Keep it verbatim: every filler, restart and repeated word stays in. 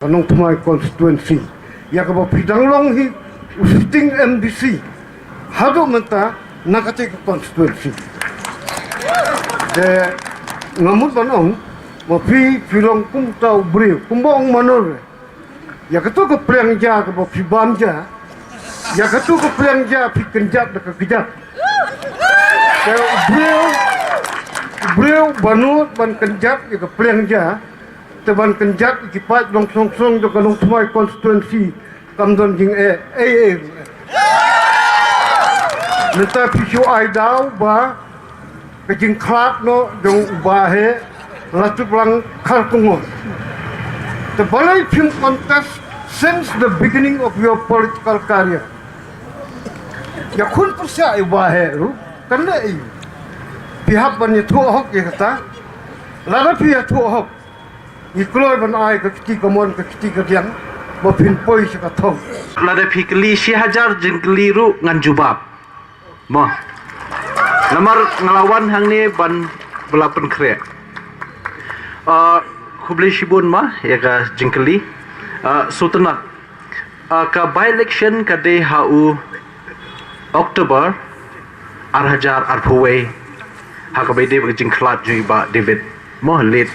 ka Nongthymmai constituency, ïa kaba phi dang long hi u sitting M D C haduh mynta na katei ka constituency. Te nga mut ban ong, ma phi, phi long kum uta u briew, kumba ong Manor, ïa kato ka pliang ja kaba phi bam ja, ïa kato ka pliang ja phi kynjat da ka kjat. Te u briew, u briew ba nud ban kynjat ïa ka pliang ja, te ban kynjat ïa ki paid long song song jong ka Nongthymmai constituency, kam don jingeh ei ei. Mynta phi shu ai daw ba ka jingkhlad noh jong u Bah Heh la tip lang khar kongor. Te balei phim contest since the beginning of your political career? Ïakhun pyrshah ïa u Bah Heh ruh kan leh ïa u. Phi hap ban ïathuh hok ïa kata. Lada phi ïathuh hok, ngi kloi ban ai ka kti kamon ka kti kadiang ba phin poi sha ka thong. Lada phi kylli shi hajar jingkylli ruh ngan jubab. Mo. Namar nga la wan hangne ban ba la pynkhreh. Ah, khublei shibun ma ïa ka jingkylli. Ah, sngewtynnat. Ah, ka by election ka dei ha u October ar hajar arphew wei. Ha kaba ïadei bad ka jingkhlad jong i Bah David. Mo, late.